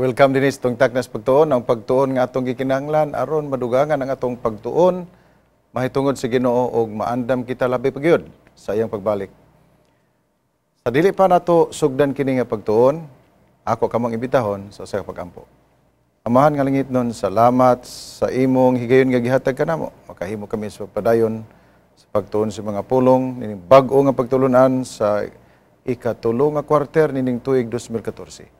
Welcome dinhi sa Tungtak nas pagtuon, ang pagtuon nga atong gikinahanglan aron madugangan ang atong pagtuon mahitungod sa Ginoo ug maandam kita labi pa gyud sa iyang pagbalik. Sa dili pa nato sugdan kini nga pagtuon, ako kamong imbitahon sa usa ka pagampo. Amahan nga langitnon, salamat sa imong higayon nga gihatag kanamo. Makahimo kami sa pagpadayon sa pagtuon sa mga pulong nining bag-o nga pagtulunan sa ikatulo nga kwarter nining tuig 2014.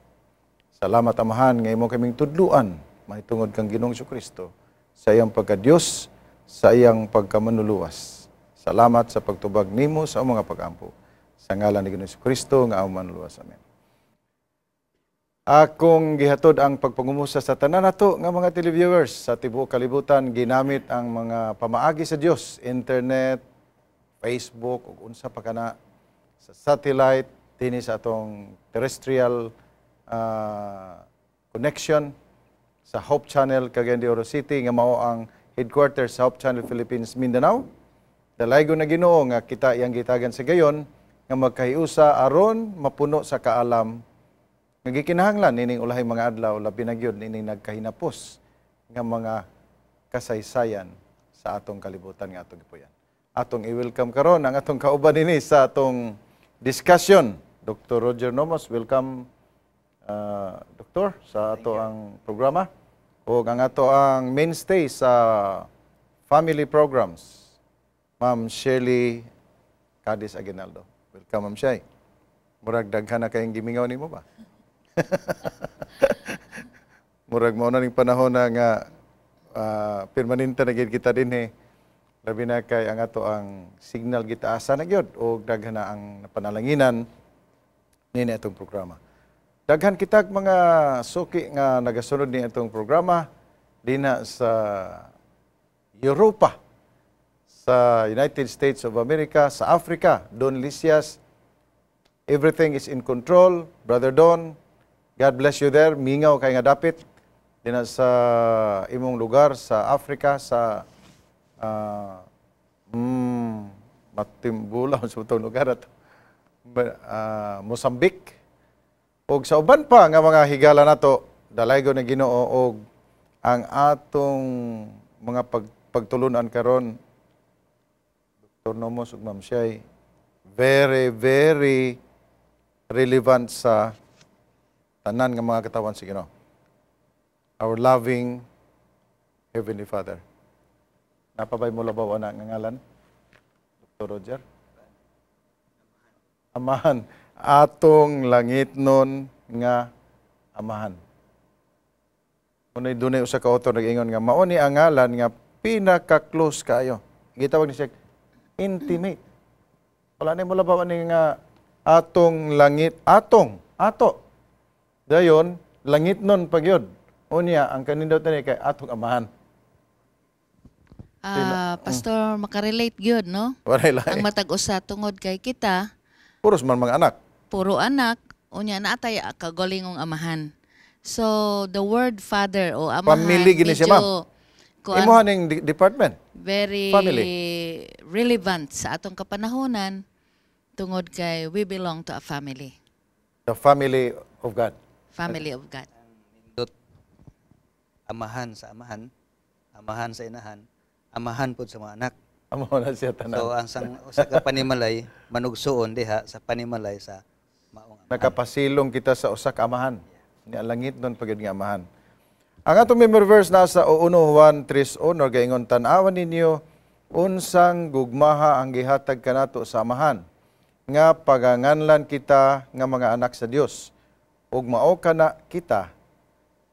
Salamat, Amahan, nga imo kaming tudluan mahitungod kang Ginoong Kristo sa iyang pagka-Dios, sa iyang pagkamanluluwas. Salamat sa pagtubag nimo sa among mga pagampo. Sa ngalan ni Ginoong Kristo nga among manluluwas. Amen. Akong gihatod ang pagpangumusta sa tanan nato nga mga televiewers sa tibuok kalibutan ginamit ang mga pamaagi sa Dios, internet, Facebook ug unsa pa kana sa satellite dinhi sa atong terrestrial connection sa Hope Channel Cagayan de Oro City nga mao ang headquarters sa Hope Channel Philippines Mindanao. Dalaygon na Ginoo nga kita iyang gitagan sa gayon nga magkahiusa aron mapuno sa kaalam nga gikinahanglan nining ulahi mga adlaw, labi na gyud nining nagkahinapos nga mga kasaysayan sa atong kalibutan nga atong gipuy-an. Atong i-welcome karon ang atong kauban dinhi sa atong discussion, Dr. Roger Nomos. Welcome, Doktor, sa ato ang programa. O ang ato ang mainstay sa family programs, Ma'am Shirley Cadiz Aguinaldo. Welcome, Ma'am Shay. Murag daghan na kayong gimingaw nimo ba? Murag mao na ning panahon na nga permanente na gyud kita dinhi. Labi na kay ang ato ang signal gitaasa na gyud og daghan na ang napanalanginan nini atong programa. Daghan kitag mga suki nga nagasunod ni atong programa dinha sa Europa, sa United States of America, sa Africa. Don Lysias, everything is in control. Brother Don, God bless you there. Mingaw kay nga dapit dinha sa imong lugar sa Africa, sa Matimbula sa itong lugar at Mozambique. Ug sa uban pa nga mga higala nato, dalaygon ng Ginoo og ang atong mga pagtulunan karon, Dr. Nomos ug Ma'am Shay, very very relevant sa tanan nga mga katawan sa Ginoo. Our loving Heavenly Father. Naa pa bay molabaw ana nga ngalan? Dr. Roger? Amahan. Atong langitnon nga Amahan. Unay dunay usa ka author nag-ingon nga mao ni ang ngalan nga pinaka-close kaayo. Gitawag ni siya intimate. Wala na molabaw ani nga atong langit, atong, ato. Dayon, langitnon pa gyud. Unya, ang kanindot ni kay atong Amahan. Ah, Pastor, makarelate gyud, no? Walay lahi. Ang matag usa tungod kay kita, Puros man mga anak. Puro anak, unya naatay kagalingong amahan. So, the word father o amahan, Family gini siya, ma'am. Medyo, kuan, Imo ning department. Very Family. Relevant sa atong kapanahonan tungod kay we belong to a family. The family of God. Family of God. Nindot amahan sa amahan, amahan sa inahan, amahan pod sa mga anak. Amo na siya tanan. So ang sang usa ka panimalay manugsuon diha sa panimalay sa maong amahan. Nakapasilong kita sa usa ka amahan. Ni ang langitnon pa gyud nga Amahan. Ang atong memory verse nasa 1 Juan 3:1, gaingon, "Tan-awan ninyo unsang gugmaha ang gihatag kanato sa Amahan nga paganganlan kita nga mga anak sa Dios ug mao kana kita.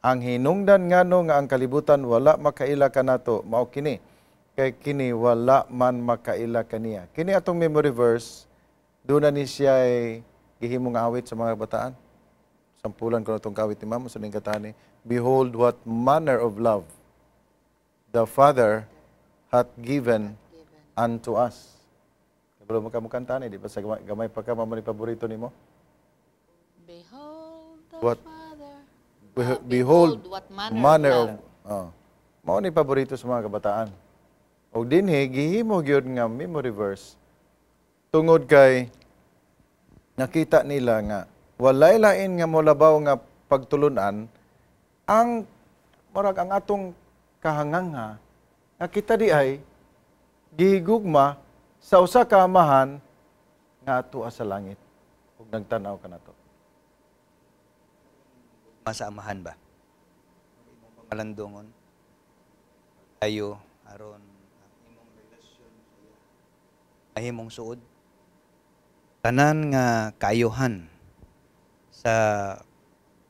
Ang hinungdan ngano nga ang kalibutan wala makaila kanato mao kini kay kini wala man makaila kaniya." Kini atong memory verse, doon na ni siya ay gihimong awit sa mga bataan. Sampulan ko na itong kawit ni Ma'am sa ning katani. "Behold what manner of love the Father hath given unto us." Kabalo mo ka mo kanta ni, di ba sa gamay, gamay pa ka, mao ni paborito nimo? Behold the What? Father. Behold, what manner, manner of of oh. Mao ni paborito sa mga kabataan. Og dinhi gihimo gyud nga memory verse tungod kay nakita nila nga walay lain nga molabaw nga pagtulunan. Ang murag ang atong kahanganga nga kita di ay gihigugma sa usa ka Amahan nga ato sa langit ug nagtan-aw kanato. Sa Amahan ba? Imong pamalandungon. Ayo aron ang imong relasyon sa iya mahimong suod. Tanan nga kaayuhan sa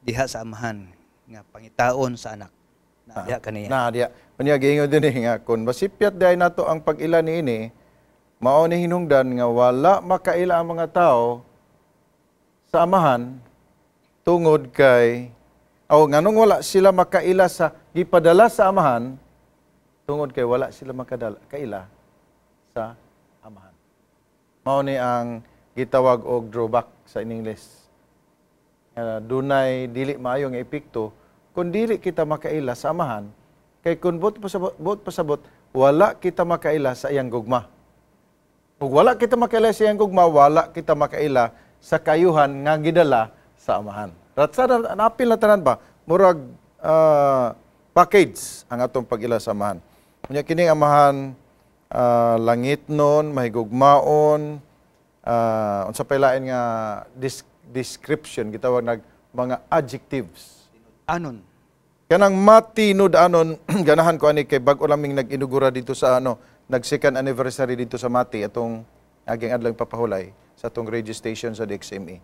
diha sa Amahan nga pangitaon sa anak na diha kaniya. Na diya. Unya giingon din eh, nga kung masipyat diay nato ang pag-ila niini, mao ni hinungdan nga wala makaila ang mga tao sa Amahan tungod kay o nganong wala sila makaila sa gipadala sa Amahan tungod kay wala sila makadala kaila sa Amahan. Mao ni ang gitawag og drawback sa in English. Nga dunay dili maayo nga epekto kung dili kita makaila sa Amahan kay kung buot pasabot wala kita makaila sa iyang gugma. Ug wala kita makaila sa iyang gugma, wala kita makaila sa kayuhan nga gidala sa Amahan. Ratsada napil na tanan ba? Murag package ang atong pag-ila sa Amahan. Unya kini Amahan, langitnon, mahigugmaon, unsa pay lain nga description gitawag nag mga adjectives. Anon. Kanang matinud-anon, ganahan ko ani kay bag-o laming nag-inugura dito sa ano, nag second anniversary dito sa Mati atong aging adlaw papahulay sa atong radio station sa DXME.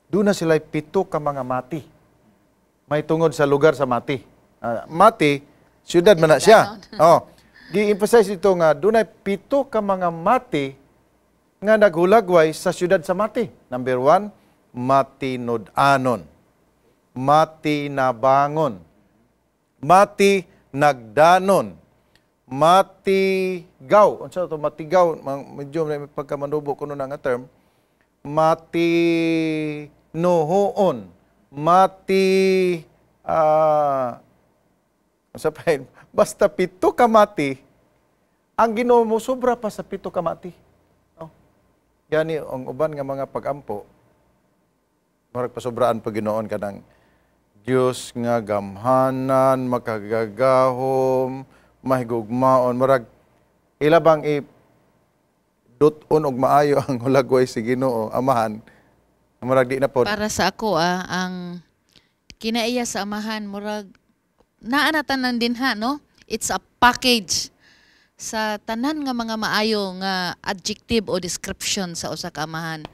Doon na sila pito ka mga mati. May tungod sa lugar sa Mati. Mati, syudad man na siya. Oh. Gi-emphasize dito nga dunay pito ka mga mati nga naghulagway sa syudad sa Mati. Number 1, matinud-anon. Matinabangon. Mati nagdanon. Matigaw. Unsa to matigaw? Medyo may pagkamanubo kuno na nga term. Mati nuhuon. Mati unsa pa yun? Basta pito ka mati, ang Ginoo mo sobra pa sa pito ka mati. Oh. Gani ang uban nga mga pagampo murag pasobraan pa Ginoon kanang Dios nga gamhanan, makagagahom, mahigugmaon, murag ila bang i dut-on og maayo ang hulagway si Ginoo Amahan. Murag di na pod. Para sa ako ang kinaiya sa Amahan murag naa na tanan din ha, no? It's a package sa tanan nga mga maayo nga adjective o description sa usa ka amahan.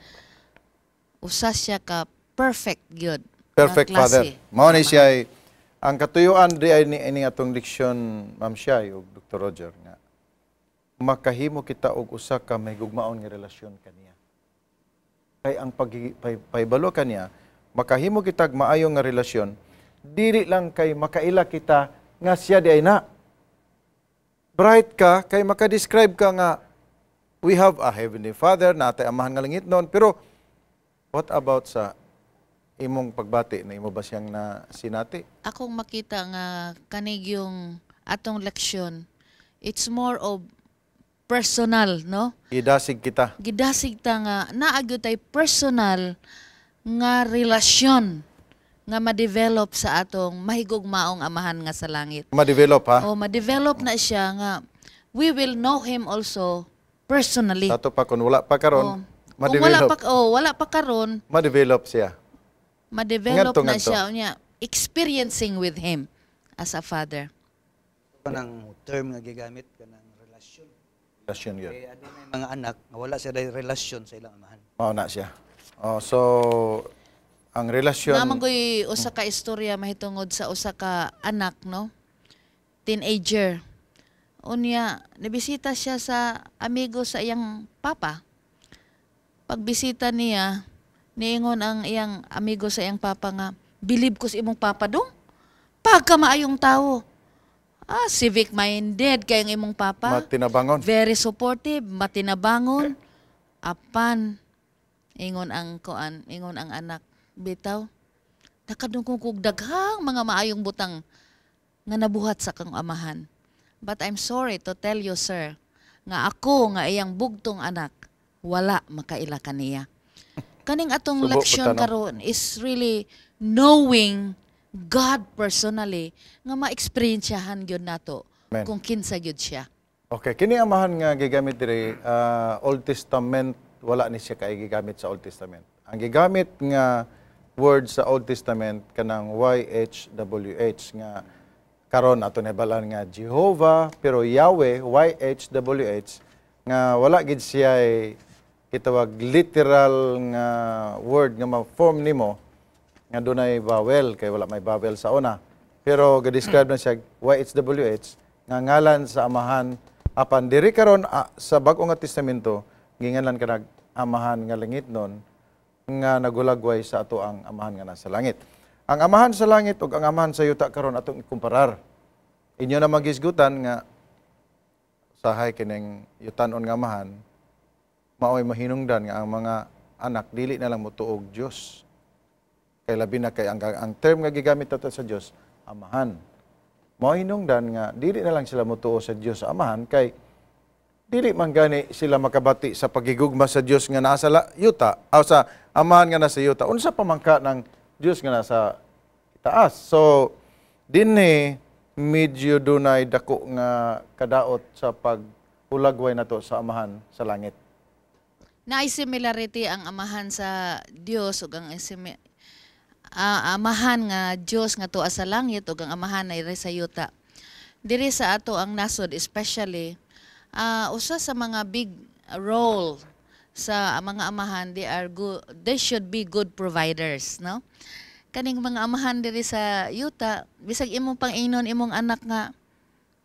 Usa siya ka perfect gyud nga Perfect klase Father. Mao ni sa siya ay, ang katuyuan di ay ni ini atong leksyon, Ma'am Shai ug Dr. Roger, nga makahimo kita og usa ka mahigugmaon nga relasyon kaniya. Kay ang pahibalo kaniya, makahimo kitag maayo nga relasyon dili lang kay makaila kita nga siya di ay na. Bright ka kay maka-describe ka nga we have a heavenly Father, natay Amahan nga langit noon, pero what about sa imong pagbati na imo ba siyang na sinati? Akong makita nga kanig yung atong leksyon, it's more of personal, no? Gidasig kita. Gidasig ta nga naa gyud tay personal nga relasyon nga ma-develop sa atong mahigugmaong Amahan nga sa langit. Ma-develop ha. O ma-develop na siya nga we will know him also personally. Sa ato pa kung wala pa karon, Oh. Kung wala ma-develop. pa, oh, wala pa karon, Ma-develop siya. Ma-develop Ngadto, na ngadto. siya unya experiencing with him as a father. Kanang term nga gigamit kanang relasyon. Relasyon yun. Kay adunay mga anak nga wala sila relasyon sa ilang amahan. Mao na siya. Oh, so ang relasyon. Naman ko'y usa ka istorya mahitungod sa usa ka anak, no? Teenager. Unya, nibisita siya sa amigo sa iyang papa. Pagbisita niya, niingon ang iyang amigo sa iyang papa nga, "Bilib ko sa imong papa dong. Pagka maayong tao. Civic minded kayong imong papa." Matinabangon. "Very supportive, matinabangon." "Apan," ingon ang kuan, ingon ang anak, "bitaw, nakadungkong kog daghang mga maayong butang nga nabuhat sa kang amahan. But I'm sorry to tell you, sir, nga ako nga iyang bugtong anak, wala makaila kaniya." Kaning atong Subo leksyon po, tanong. Karon is really knowing God personally nga ma-experiensyahan gyud nato Amen. kung kinsa gyud siya. Okay, kini amahan nga gigamit diri, Old Testament, wala ni siya kay gigamit sa Old Testament. Ang gigamit nga word sa Old Testament kanang YHWH nga karon ato nahibalan nga Jehovah, pero Yahweh, YHWH, nga wala gid siya ay gitawag literal nga word nga ma-form nimo nga dunay vowel, kay wala may vowel sa una. Pero ga-describe na siya YHWH nga ngalan sa Amahan, apan diri karon sa Bag-o nga Testamento gingalan kanag Amahan nga langitnon nga nagulagway sa ato ang Amahan nga nasa langit. Ang Amahan sa langit ug ang Amahan sa yuta karon atong ikumparar. Inyo na magisgutan nga sahay kining yutanon nga amahan, maoy mahinungdan nga ang mga anak dili na lang motuog Dios. Kay labi na kay ang term nga gigamit nato sa Dios, Amahan. Mao hinungdan nga dili na lang sila motuo sa Dios sa Amahan kay dili man gani sila makabati sa pagigugma sa Dios nga nasa yuta o sa Amahan nga nasa yuta. Unsa pa man ka ng Dios nga nasa itaas? So dinhi medyo dunay dako nga kadaot sa paghulagway nato sa Amahan sa langit. Naay similarity ang Amahan sa Dios ug ang Amahan nga Dios nga tuwa sa langit ug ang Amahan na iri sa yuta. Diri sa ato ang nasod especially, usa sa mga big role sa mga amahan, they are good, they should be good providers, no? Kaning mga amahan diri sa yuta, bisag imong pang-ingnon imong anak nga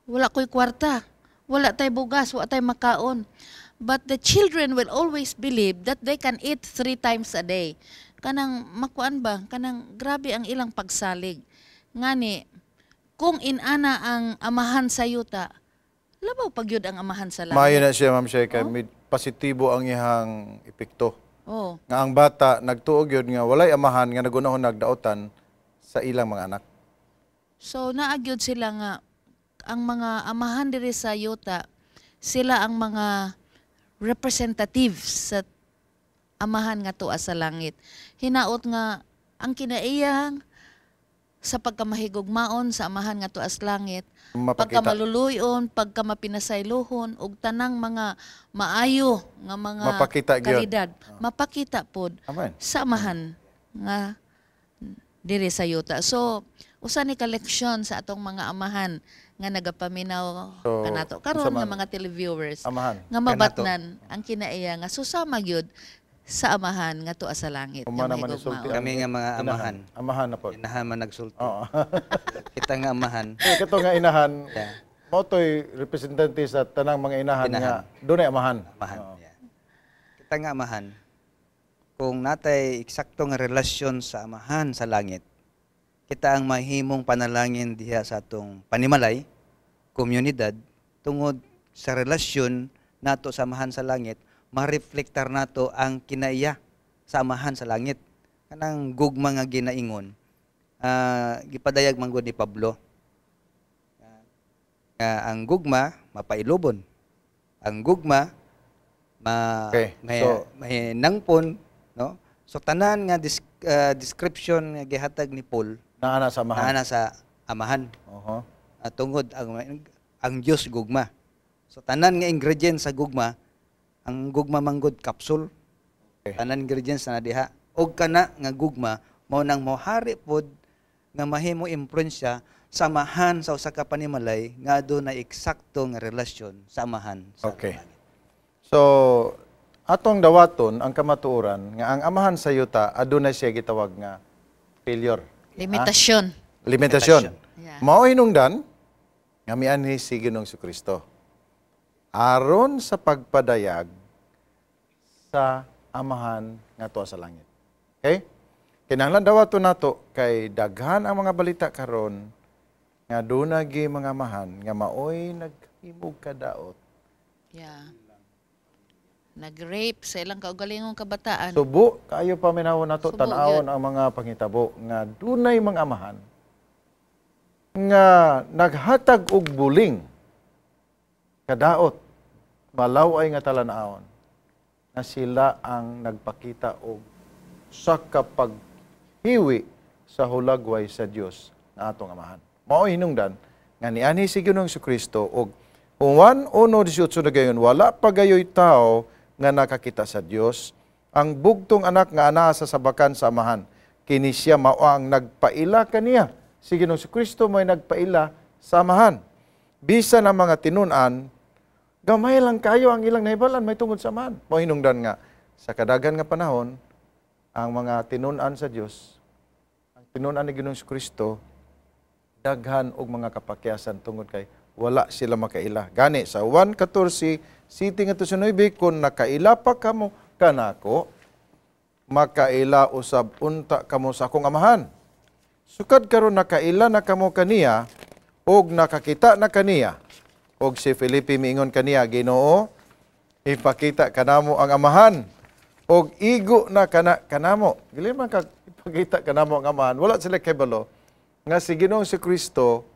wala ko'y kwarta, wala tay bugas, wala tay makaon. But the children will always believe that they can eat three times a day. Kanang makuan ba, kanang grabe ang ilang pagsalig. Ngani, kung inana ang Amahan sa yuta, labaw pagyud ang Amahan sa langit. Maayo na siya, Ma'am Shay, kay positibo ang iyang epekto. Nga ang bata nagtuo gyud nga walay amahan nga nagunahon nagdaotan sa ilang mga anak. So naagyod sila nga ang mga amahan diri sa yuta, sila ang mga representatives sa Amahan nga tuwa sa langit. Hinaot nga ang kinaiyang sa pagkamahigugmaon sa Amahan nga tuwa sa langit, Mapakita. pagkamaluluyon, pagkamapinasaylohon ug tanang mga maayo nga mga Mapakita gyud. Kalidad, mapakita pod Amen. Sa Amahan nga diri sa yuta. So, usa ni ka leksyon sa atong mga amahan nga nagapaminaw So, kanato karon unsa nga man- mga televiewers Amahan. nga mabatnan ang kinaiya nga susama gyud sa Amahan nga tuwa sa langit nga Humana man isulti mahigugmaon. Kami nga mga Inahan. amahan. Amahan na po. Inahan man nagsulti. Oo. Kita nga amahan. Eh, kato nga inahan, mao to'y representante sa tanang mga inahan, Inahan. nga dunay amahan. Amahan. Oo. Yeah. Kita nga amahan. Kung natay eksakto nga relasyon sa Amahan sa langit, kita ang mahimong panalangin diha sa atong panimalay, komunidad, tungod sa relasyon nato sa Amahan sa langit, mareflektar nato ang kinaiya sa Amahan sa langit. Kanang gugma nga ginaingon, gipadayag man gud ni Pablo nga ang gugma mapailubon. Ang gugma ma may, may nangpon, no? So tanan nga description nga gihatag ni Paul Naa na sa Amahan. Naa na sa Amahan. Tungod ang Dios gugma. So tanan nga ingredients sa gugma, ang gugma manggod capsule. Tanan ingredients na diha. Og kana nga gugma mao nang mohari pod nga mahimo impluwensya sa Amahan sa usa ka panimalay nga aduna eksakto nga relasyon sa Amahan sa langit. So atong dawaton ang kamatuoran nga ang Amahan sa yuta adunay siya gitawag nga failure. Limitasyon. Limitasyon. Yeah. Mao hinungdan nga mianhi si Ginoong Kristo aron sa pagpadayag sa Amahan nga tuwa sa langit. Okay? Kinahanglan dawaton nato kay daghan ang mga balita karon nga duna gi mga amahan nga maoy naghimog kadaot. Yeah. Nag-rape sa ilang kaugalingong kabataan. Subo kaayo paminawon nato, Subo, tan-awon yun. ang mga panghitabo nga dunay mga amahan nga naghatag og buling kadaot malaw-ay nga talan-awon na sila ang nagpakita og sa kapaghiwi sa hulagway sa Dios nga atong Amahan. Mao hinungdan nga nianhi si Ginoong Kristo og Juan 1:18 na gayon, wala pa gayoy tao nga nakakita sa Dios, ang bugtong anak nga anaa sa sabakan sa Amahan. Kini siya mao ang nagpaila kaniya. Si Ginoong Kristo may nagpaila sa Amahan. Bisan ang mga tinun-an, gamay lang kayo ang ilang nahibalan may tungod sa Amahan. Mao hinungdan nga sa kadaghan nga panahon, ang mga tinun-an sa Dios, ang tinun-an ni Ginoong Kristo, daghan og mga kapakyasan tungod kay wala sila makaila. Gani sa 1:14 city nga sa 9, kung nakaila pa kamo kanako, makaila usab unta kamo sa akong Amahan. Sukad karon nakaila na kamo kaniya og nakakita na kaniya. Og si Felipe miingon kaniya, "Ginoo, ipakita kanamo ang Amahan og igo na kana kanamo." Dili man ka ipakita kanamo ang Amahan. Wala sila kabalo nga si Ginoong si Kristo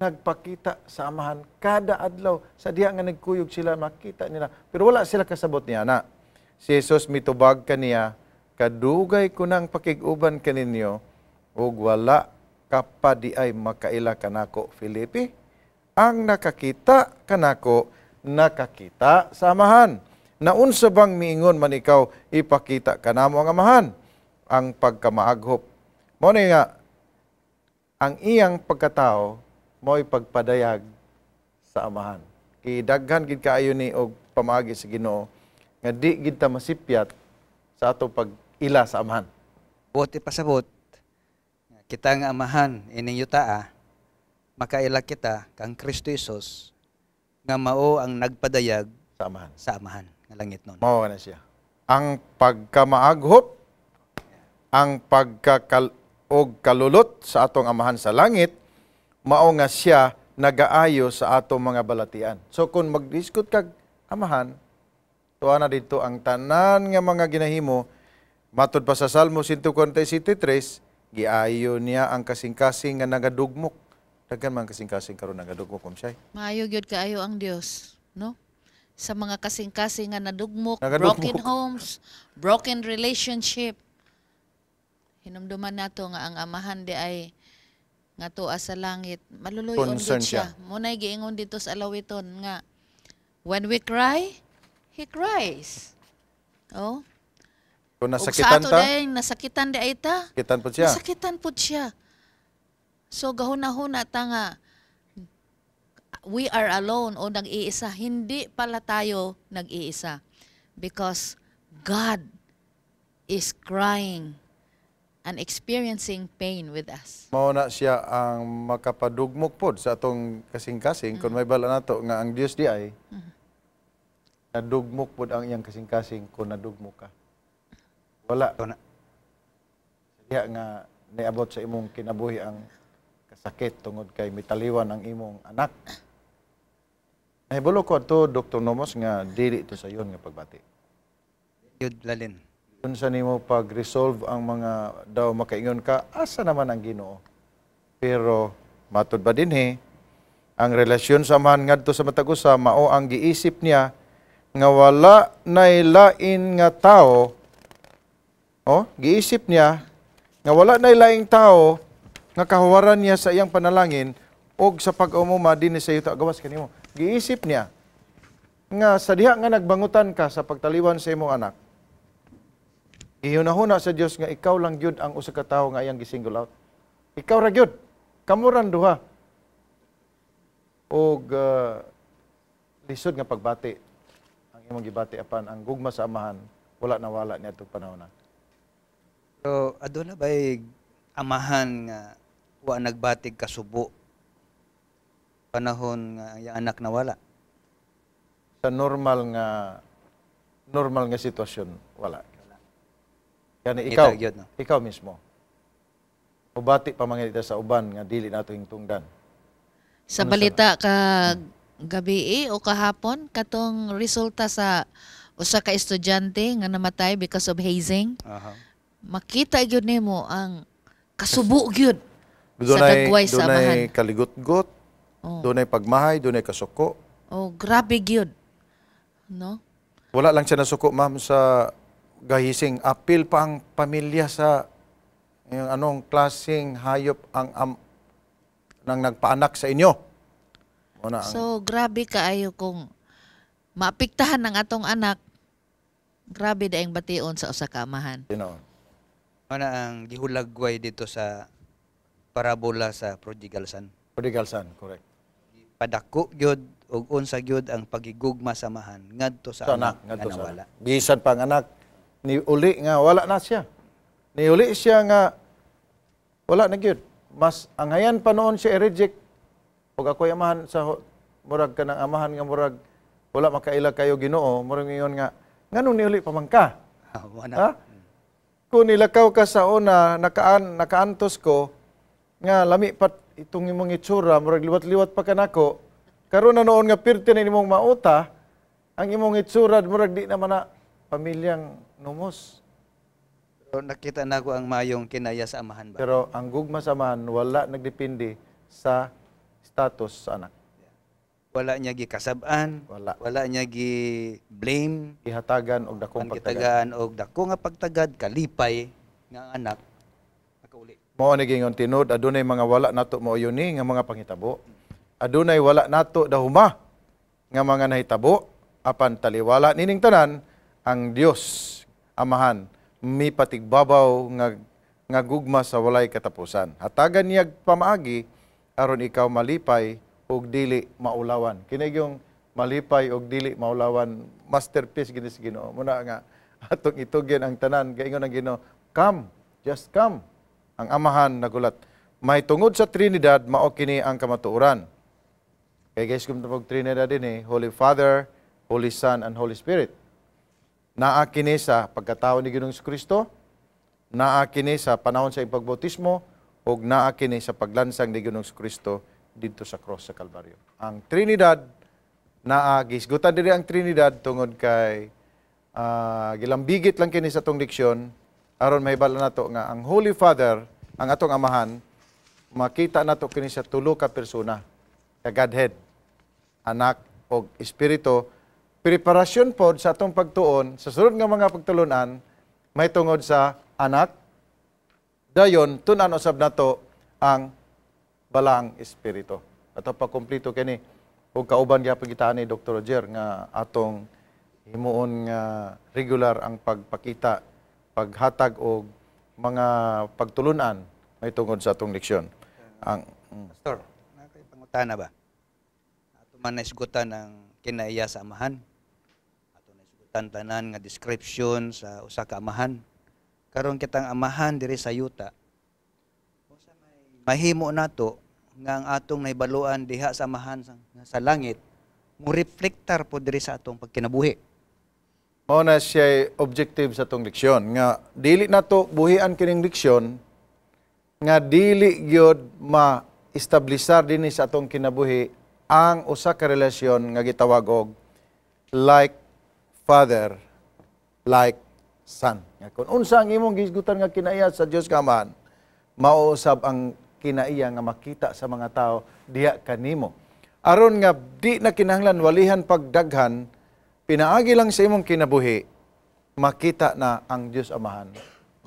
nagpakita sa Amahan kada adlaw. Sa diha nga nagkuyog sila, makita nila. Pero wala sila kasabot niya na. Si Jesus mitubag kaniya, "Kadugay ko nang pakig-uban kaninyo ug wala ka pa di ay makaila kanako, Felipe? Ang nakakita kanako, nakakita sa Amahan. Naunsa bang miingon man ikaw, 'Ipakita kanamo ang Amahan'?" Ang pagkamaaghop. Mao ni nga ang iyang pagkatao mo'y pagpadayag sa Amahan. Kay daghan gid kaayo ni og pamaagi sa Ginoo nga di gid ta masipyat sa ato pag-ila sa Amahan. Buot ipasabot, kita nga Amahan ining yutaa, makaila kita kang Kristo Jesus nga mao ang nagpadayag sa Amahan. Sa Amahan nga langit nun. Mao na siya. Ang pagkamaaghop, ang pagkakal og kalulot sa atong Amahan sa langit, mao nga siya nagaayo sa atong mga balatian. So kung magdiskot kag Amahan, tuwa na dito ang tanan nga mga ginahimo, matud pa sa Salmo 143, giayo niya ang kasing-kasing nga nagadugmok. Daghan man kasing-kasing karon nagadugmok, Ma'am Shay. Maayo gyud kaayo ang Dios, no? Sa mga kasing-kasing nga nadugmok, Nagadugmok. Broken homes, broken relationship. Hinumduman nato nga ang Amahan di ay nga tuwa sa langit, maluluyon Concern gyud siya. Siya. Munay giingon dito sa alawiton nga when we cry, He cries. Oh. Kung Ug sa nasakitan ato ta, day, nasakitan di ay ta. Sakitan po siya. Nasakitan po siya. So gahuna-huna ta nga we are alone o nag-iisa. Hindi pala tayo nag-iisa. Because God is crying and experiencing pain with us. Mao na siya ang makapadugmok pod sa atong kasing-kasing kung may bala nato nga ang Dios di ay nadugmok pod ang iyang kasing-kasing kung nadugmok ka. Wala Ito na. Diha nga niabot sa imong kinabuhi ang kasakit tungod kay mitaliwan ang imong anak. Nahibalo ko ato, Dr. Nomos, nga dili to sayon nga pagbati. Yud lalin. Unsa nimo pag-resolve ang mga daw makaingon ka, asa naman ang Ginoo? Pero matud ba dinhi, ang relasyon sa Amahan ngadto sa matag usa mao ang giisip niya nga wala nay lain nga tao. Oh, giisip niya nga wala nay laing tao nga kahuwaran niya sa iyang panalangin og sa pag-umuma dinhi sa yuta gawas kanimo. Giisip niya nga sa diha nga nagbangutan ka sa pagtaliwan sa imong anak, gihunahuna sa Dios nga ikaw lang gyud ang usa ka tawo nga iyang gisingle out. Ikaw ra gyud. Kamo ran duha. Og lisod nga pagbati ang imong gibati, apan ang gugma sa Amahan wala nawala niadtong panahon na. Pero aduna ba'y amahan nga wa nagbatig kasubo panahon nga ang iyang anak nawala? Sa normal nga sitwasyon, wala. Yani Kita ikaw, gyud, no? ikaw mismo. Ubati pa mga sa uban nga dili nato hingtungdan. Sa Ano sa- balita ka gabi o kahapon, katong resulta sa usa ka estudyante nga namatay because of hazing. Makita gyud nimo ang kasubo gyud sa Dunay dagway sa dunay amahan. Kaligutgot, dunay pagmahay, dunay kasuko. Oh, grabe gyud. No? Wala lang siya nasuko, ma'am, sa gahising. Apil pa ang pamilya sa Yung anong klaseng hayop ang nang nagpaanak sa inyo? Mao na ang So grabe kaayo kung maapektahan ang atong anak. Grabe daing bation sa usa ka amahan. Tinuod. Mao na ang gihulagway dito sa parabola sa prodigal son. Prodigal son, correct. Padako gyud og unsa gyud ang pagigugma sa amahan ngadto sa Sa anak, anak nga ngadto sa nawala. Anak. Bisan pa ang anak, ni uli nga wala na siya. Ni uli siya nga wala na gyud. Mas ang hayan pa noon siya i-reject ug ako'y amahan sa murag kanang amahan nga murag wala makaila kayo Ginoo, murag ngayon nga nganong niuli pa man ka? Mao na. Ha? Kung nilakaw ka sa una, nakaantos ko, nga lami pat itong imong itsura, murag liwat-liwat pa kanako, karon na noon nga pirti na imong mauta, ang imong itsura, murag di naman na pamilyang numos. Pero nakita na ko ang mayong kinaya sa amahan ba. Pero ang gugma sa amahan, wala nagdepende sa status sa anak. Wala niya gikasab-an, Wala. wala niya gi-blame, Ihatagan og dakong ang pagtagad. gitagaan og dako nga pagtagad, kalipay nga ang anak nakauli. Mao ni gingon tinud, adunay mga wala nato mauyon ni nga mga panghitabo. Adunay wala nato dahuma nga mga nahitabo, apan taliwala nining tanan ang Dios Amahan mipatigbabaw nga gugma sa walay katapusan. Hatagan niya pamaagi aron ikaw malipay ug dili maulawan. Kini yung malipay ug dili maulawan, masterpiece gini sa Ginoo. Muna nga atong itugyan ang tanan, gaingon ang Ginoo, "Come, just come." Ang Amahan nagulat. May tungod sa Trinidad, mao kini ang kamatuoran. Kay guys, kung tawag Trinidad din eh, Holy Father, Holy Son, and Holy Spirit. Naa kini sa pagkatao ni Ginoong Kristo, naa kini sa panahon sa ipagbautismo, ug naa kini sa paglansang ni Ginoong Kristo didto sa cross sa Kalbaryo. Ang Trinidad, naa gisgutan diri ang Trinidad tungod kay gilambigit lang kini sa atong leksyon aron mahibalo nato nga ang Holy Father, ang atong Amahan, makita nato kini sa tulo ka persona, ka Godhead, Anak og Espiritu. Preparasyon pod sa atong pagtuon sa sunod nga mga pagtulunan may tungod sa Anak. Dayon tun-an usab nato ang Balaang Espiritu. Ato pa kompleto kini ug kauban gyapon kita ni Dr. Roger nga atong himuon nga regular ang pagpakita, paghatag og mga pagtulunan may tungod sa atong leksyon. Ang Pastor, naa kay pangutana ba? Ato man naisgutan ang kinaiya sa amahan. Ato naisgutan tanan nga description sa usa ka amahan. Karon kitang amahan diri sa yuta, unsa may mahimo nato nga ang atong nahibaluan diha sa amahan sa langit mo reflektar po diri sa atong pagkinabuhi? Mao na siya objective sa atong leksyon nga dili nato buhian kining leksyon nga dili gyud ma-establisar dinhi sa atong kinabuhi ang usa ka relasyon nga gitawag og like father, like son. Nga kung unsa ang imong gisgutan nga kinaiya sa Dios nga Amahan, mao usab ang kinaiya nga makita sa mga tao diha kanimo. Aron nga di na kinahanglan walihan pagdaghan, pinaagi lang sa imong kinabuhi, makita na ang Dios Amahan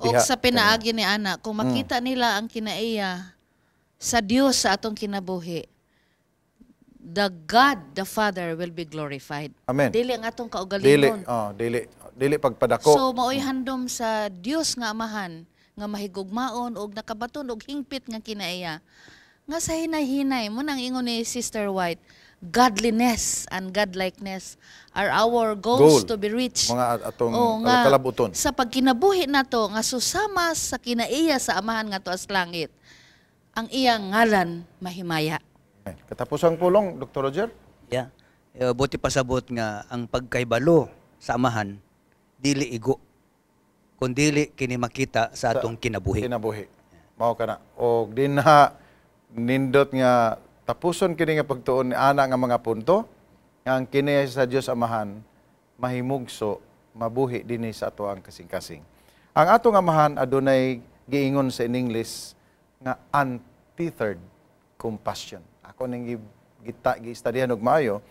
O diha sa pinaagi ni ana, kung makita nila ang kinaiya sa Dios sa atong kinabuhi, the God, the Father will be glorified. Amen. Dili ang atong Dili, kaugalingon. oh, dili dili pagpadako. So mao'y handom sa Dios nga Amahan nga mahigugmaon og nakabaton og hingpit nga kinaiya. Nga sa hinay-hinay mo nang ingon ni Sister White, godliness and godlikeness are our goals Goal. to be reached. Mga atong Oo, nga, kalabuton. sa pagkinabuhi nato nga susama sa kinaiya sa Amahan nga tuas langit, ang iyang ngalan mahimaya. Katapusang pulong, Dr. Roger. Yeah. Buti pasabot nga ang pagkaibalo sa amahan dili igo kun dili kini makita sa atong kinabuhi. Kinabuhi. Mao kana. Og din na nindot nga tapuson kini nga pagtuon ni ana nga mga punto nga ang kini sa Dios Amahan mahimugso, mabuhi dinhi sa ato ang kasing-kasing. Ang atong Amahan adunay giingon sa in English nga untethered compassion. Ako ning gita giistadihan og maayo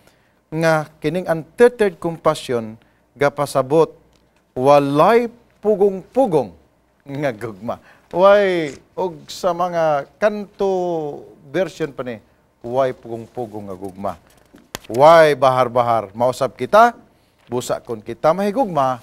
nga kining untethered compassion gapasabot walay pugong-pugong nga gugma. Way og sa mga kanto version pa ni, way pugong-pugong nga gugma. Way bahar-bahar. Mausap kita, busa kun kita mahigugma,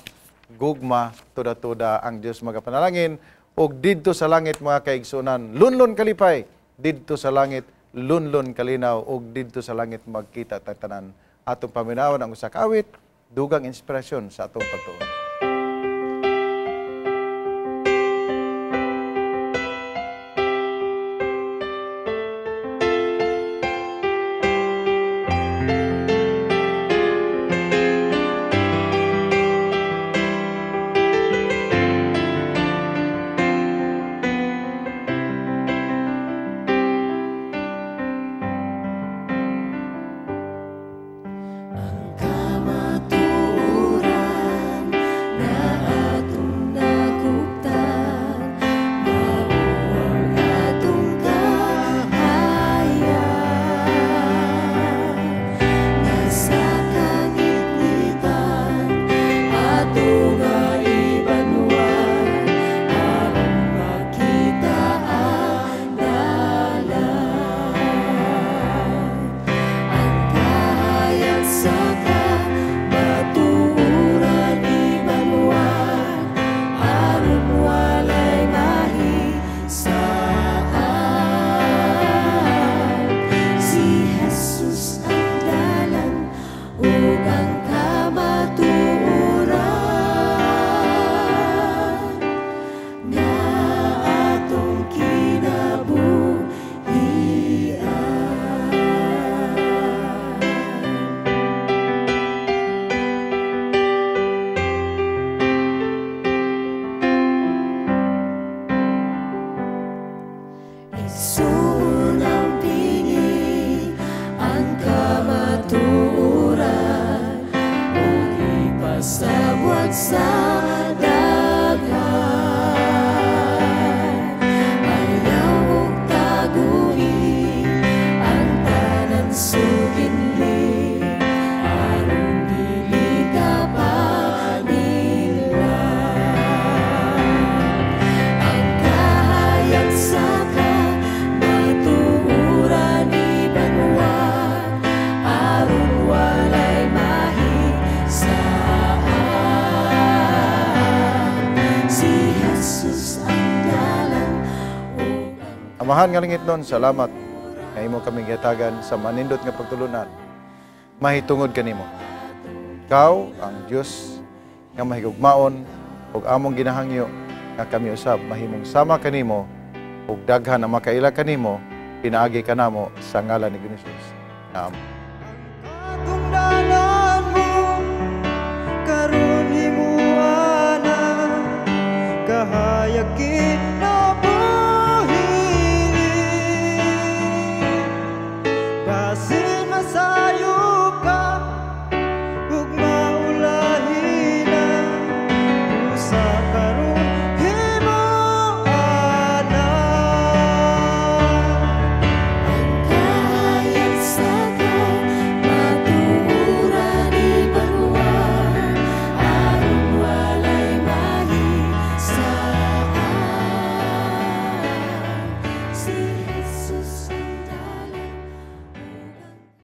gugma tuda-tuda ang Dios magapanalangin og didto sa langit, mga kaigsunan, lunlun kalipay, didto sa langit lunlun kalinaw, og didto sa langit magkita tang tanan. Atong paminawan ang usa ka awit, dugang inspirasyon sa atong pagtuon. Kamatuoran na atong naguptan, mao ang atong kahayag nga sa kangitngitan ato nga ibanwan aron makita ang dalan. Ang kahayag sa kamatuoran ibanwan aron walay mahisaan. Si Jesus ang dalan ug ang kamatuoran nga atong kinabuhian. Igsuon ang pingi ang kamatuoran ug ipasabwag sa daghan. Ayaw og tagui ang tanan suginli aron dili ka panilad. Ang kahayag sa kamatuoran ibanwan aron walay mahisaan. Si Jesus ang dalan ug ang Amahan nga langit nun, salamat nga imo kami gihatagan sa manindot nga pagtulunan. Mahitungod kanimo. Ikaw ang Dios nga mahigugmaon ug among ginahangyo nga kami usab mahimong sama kanimo ug daghan ang makaila kanimo pinaagi kanamo sa ngalan ni Jesus. Amen. Katungdanan mo karon himuana kahayag kinabuhi, basin masayo.